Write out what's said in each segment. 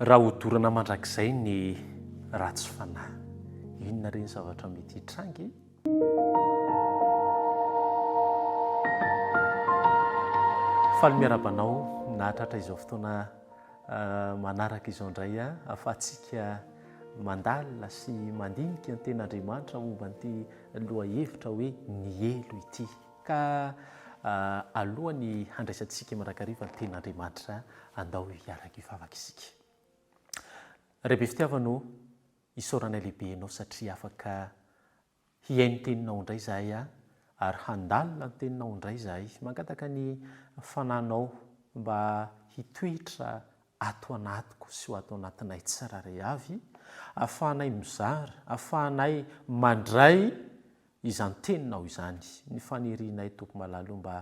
Raha hodorana mandrakizay ny ratsy fanahy, inona re ny zavatra mety hitranga e? Faly miarahaba anao nahatratra izao fotoana manaraka izao indray ahafahantsika mandalina sy mandinika ny tenin'Andriamanitra momba an'ity lohahevitra hoe ny helo ity. Ka alohan'ny handraisantsika mandrakariva ny tenin'Andriamanitra, andao hiaraka hivavaka isika. Ray be fitiavana ô, isaoranay lehibe Ianao satria afaka hihaino ny teninao indray izahay ary handalina ny teninao indray izahay. Mangataka ny Fanahinao mba hitoetra ato anatiko sy ho ato anatinay tsirairay avy, ahafahanay mizara, ahafahanay mandray izany teninao izany. Ny fanirianay Tompo malala o mba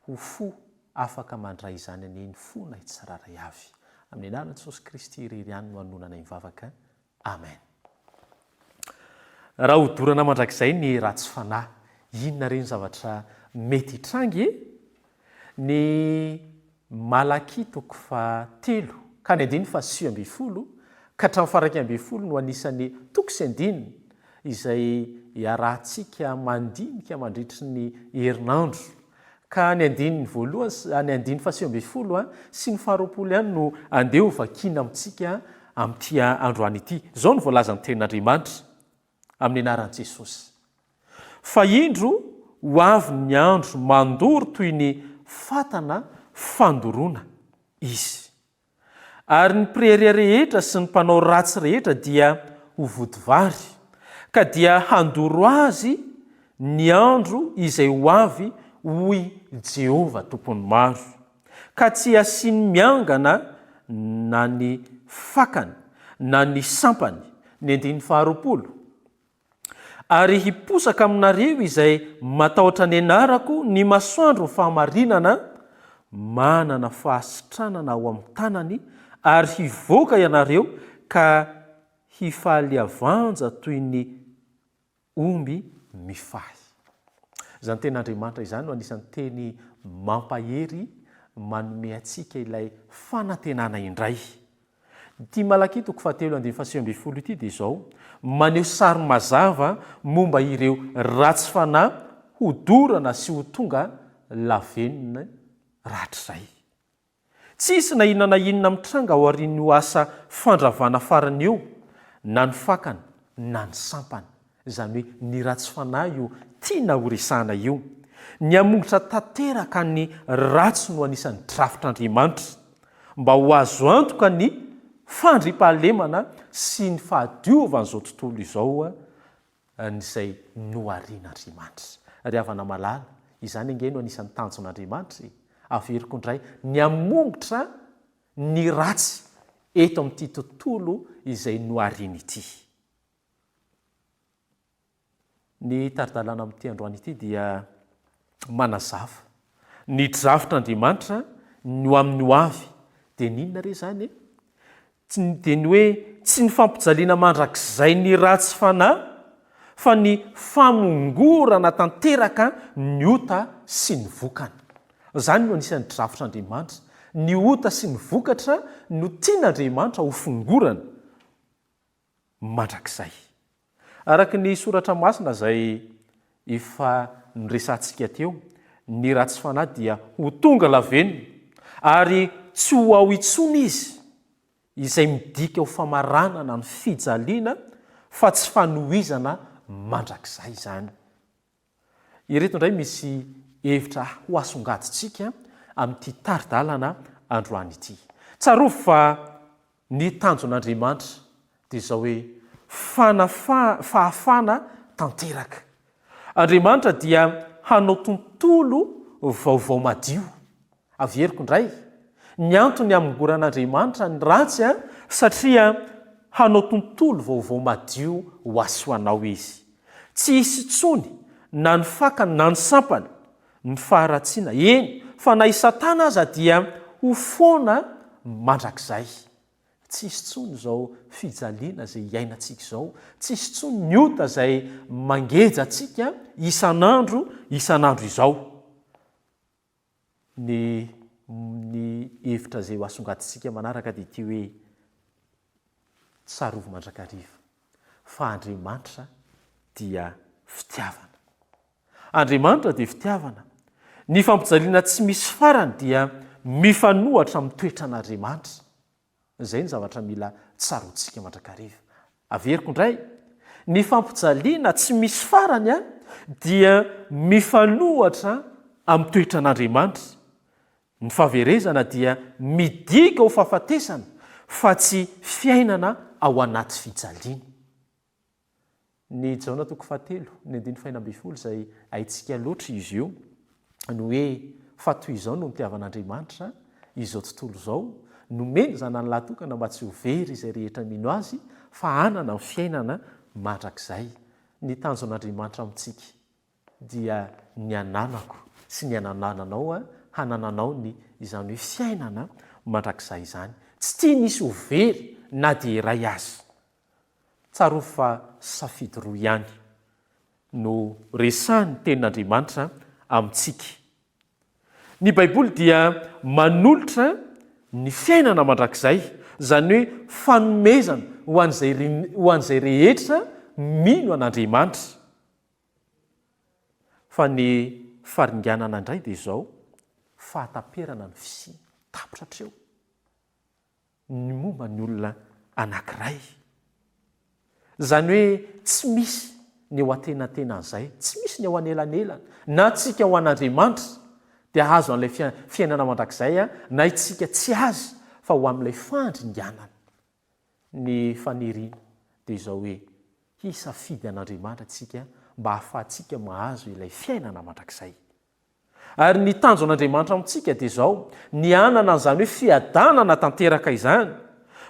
ho fo afaka mandray izany anie ny fonay tsirairay avy. Amin'ny anaran'i Jesosy Kristy irery ihany no anonanay mivavaka. Amen. Raha hodorana mandrakizay ny ratsy fanahy, inona re ny zavatra mety hitranga e? Ny Malakia toko fahatelo ka ny andininy faha-19 ka hatramin'ny faha-11 no anisan'ny toko sy andininy izay iarahantsika mandinika mandritry ny herinandro. Ka ny andininy voalohany sy ny andininy faha-19 sy ny faha-20 ihany no andeha ho vakiana amintsika amin'ity androany ity. Izao no voalazan'ny Tenin'Andriamanitra amin'ny anaran'i Jesosy. Fa indro ho avy ny andro mandoro toy ny fatana fandoroana izy. Ary ny mpirehareha rehetra sy ny mpanao ratsy rehetra dia ho vodivary, ka dia handoro azy ny andro izay ho avy, hoy Jehovah Tompon'ny maro. Ka tsy hasiany miangana na ny fakany na ny sampany. Ny andininy faharoapolo. Ary hiposaka aminareo izay matahotra ny anarako ny masoandron'ny fahamarinana, manana fahasitranana ao amin'ny tanany, ary hivoaka ianareo ka hifaliavanja toy ny omby mifahy. Izany tenin'Andriamanitra izany no anisan'ny teny mampahery manome antsika ilay fanantenana indray. Ity Malakia toko fahatelo andininy faha-19 ity dia izao, maneho sary mazava momba ireo ratsy fanahy hodorana sy ho tonga lavenona rahatrizay. Tsy hisy na inona na inona mitranga aorian'io asa fandravana farany io, na ny fakany na ny sampany. Izany hoe ny ratsy fanahy io tiana horesahana io. Ny hamongotra tanteraka ny ratsy no anisan'ny drafitr'Andriamanitra, mba ho azo antoka ny fandriampahalemana sy ny fahadiovan'izao tontolo izao an'izay noharian'Andriamanitra. Ry havana malala, izany ange no anisan'ny tanjon'Andriamanitra e! Averiko indray, ny hamongotra ny ratsy eto amin'ity tontolo izay nohariany ity. Ny tari-dalana amin'ity androany ity dia manazava ny drafitr'Andriamanitra ny ho amin'ny ho avy. Dia ny inona re izany e? Tsy ny dia ny hoe tsy ny fampijaliana mandrakizay ny ratsy fanahy fa ny famongorana tanteraka ny ota sy ny vokany. Izany no anisan'ny drafitr'Andriamanitra. Ny ota sy ny vokatra no tian'Andriamanitra hofongorana. mandrakizay. Araka ny Soratra Masina izay efa noresahantsika teo, ny ratsy fanahy dia ho tonga lavenona ary tsy ho ao intsony izy, izay midika ho famaranana ny fijaliana fa tsy fanohizana mandrakizay izany. Ireto indray misy hevitra ho asongadintsika amin'ity tari-dalana androany ity. Tsarovy fa ny tanjon'Andriamanitra dia izao hoe fanafaha, fahafana tanteraka. Andriamanitra dia hanao tontolo vaovao madio. Averiko indray, ny antony hamongoran'Andriamanitra ny ratsy satria hanao tontolo vaovao madio ho ahy sy ho anao Izy. Tsy hisy intsony na ny fakany na ny sampany, ny faharatsiana, eny fa na i Satana aza dia ho foana mandrakizay. Tsy hisy intsony izao fijaliana izay iainantsika izao, tsy hisy intsony ny ota izay mangeja antsika isan'andro isan'andro izao. Ny ny hevitra izay ho asongadintsika manaraka dia ity hoe. Tsarovy mandrakariva fa Andriamanitra dia fitiavana. Andriamanitra dia fitiavana. Ny fampijaliana tsy misy farany dia mifanohatra amin'ny toetran'Andriamanitra. Izay ny zavatra mila tsaroantsika mandrakariva. Averiko indray, ny fampijaliana tsy misy farany dia mifanohatra amin'ny toetran'Andriamanitra. Ny fahaverezana dia midika ho fahafatesana fa tsy fiainana ao anaty fijaliana. Ny Jaona toko fahatelo, ny andininy fahenina ambin'ny folo izay haintsika loatra izy io, ny hoe fa toy izao no nitiavan'Andriamanitra izao tontolo izao, nomeny Zanany lahy tokana mba tsy ho very izay rehetra mino Azy fa hanana ny fiainana mandrakizay. Ny tanjon'Andriamanitra amintsika dia ny ananako sy ny anananao hanananao ny izany hoe fiainana mandrakizay izany. Tsy tiany hisy ho very na dia iray aza. Tsarovy fa safidy roa ihany no resahin'ny Tenin'Andriamanitra amintsika. Ny Baiboly dia manolotra ny fiainana mandrakizay, izany hoe fanomezana ho an'izay ho an'izay rehetra mino an'Andriamanitra. Fa ny faringanana indray dia izao, fahataperana ny fisiana. Tapitra hatreo. ny momba ny olona anankiray. Izany hoe tsy misy ny eo antenatenan'izay, tsy misy ny eo anelanelany. Na tsika ho an'Andriamanitra dia hahazo an'ilay fiainana mandrakizay, na itsika tsy azy fa ho amin'ilay fandringanana. Ny faniriana dia izao hoe hisafidy an'Andriamanitra tsika mba hahafahantsika mahazo ilay fiainana mandrakizay. Ary ny tanjon'Andriamanitra amintsika dia izao, ny hanana an'izany hoe fiadanana tanteraka izany.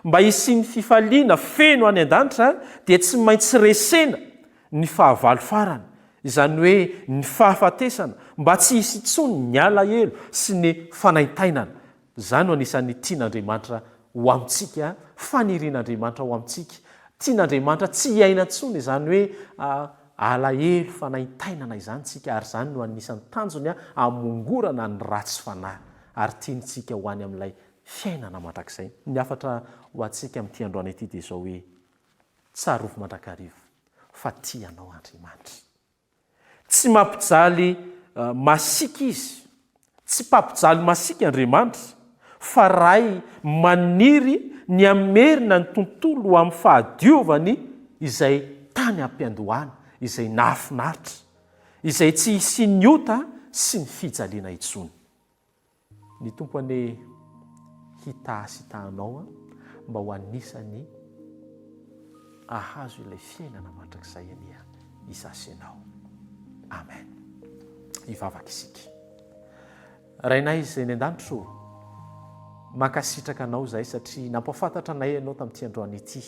Mba hisian'ny fifaliana feno any an-danitra dia tsy maintsy resena ny fahavalo farany, izany hoe ny fahafatesana, mba tsy hisy intsony ny alahelo sy ny fanaintainana. Izany no anisan'ny tian'Andriamanitra ho amintsika, fanirian'Andriamanitra ho amintsika. Tian'Andriamanitra tsy hiaina intsony izany hoe alahelo, fanaintainana izany isika, ary izany no anisan'ny tanjony hamongorana ny ratsy fanahy, ary tiantsika ho any amin'ilay fiainana mandrakizay. Ny hafatra ho antsika amin'ity androany ity dia izao hoe, Tsarovy mandrakariva fa tia anao Andriamanitra. Tsy mampijaly masiaka Izy. Tsy mpampijaly masiaka Andriamanitra, fa Ray maniry ny hamerina ny tontolo ho amin'ny fahadiovany izay tany am-piandohana, izay nahafinaritra, izay tsy hisian'ny ota sy ny fijaliana intsony. Ny Tompo anie hitaha sy hitaha anao mba ho anisan'ny hahazo ilay fiainana mandrakizay anie izaho sy ianao. Amen. Hivavaka isika. Rainay izay any an-danitra ô, mankasitraka anao izahay satria nampahafantatra anay ianao tamin'ity androany ity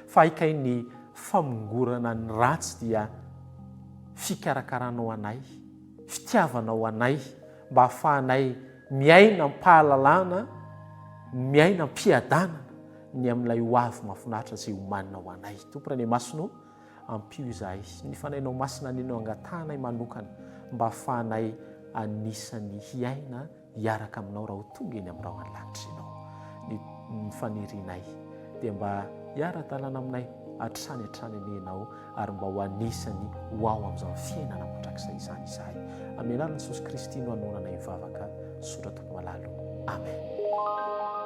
fa hay kay ny famongorana ny ratsy dia fikarakaranao anay, fitiavanao anay, mba hahafahanay miaina am-pahalalana, miaina am-piadanana ny amin'ilay ho avy mahafinaritra izay omanina ho anay. Tompo Ray Masina ô, ampio izahay. Ny Fanahinao Masina anie no angatahanay manokana mba hahafahanay anisan'ny hiaina hiaraka aminao raha ho tonga eny amin'ny rahona lanitra ianao. Ny ny fanirianay dia mba hiara-dalana aminay hatrany hatrany anie ianao ary mba ho anisany ho ao amin'izany fiainana mandrakizay izany izahay. Amin'ny anaran'i Jesosy Kristy no anonanay mivavaka. Misaotra Tompo malala o. Amen.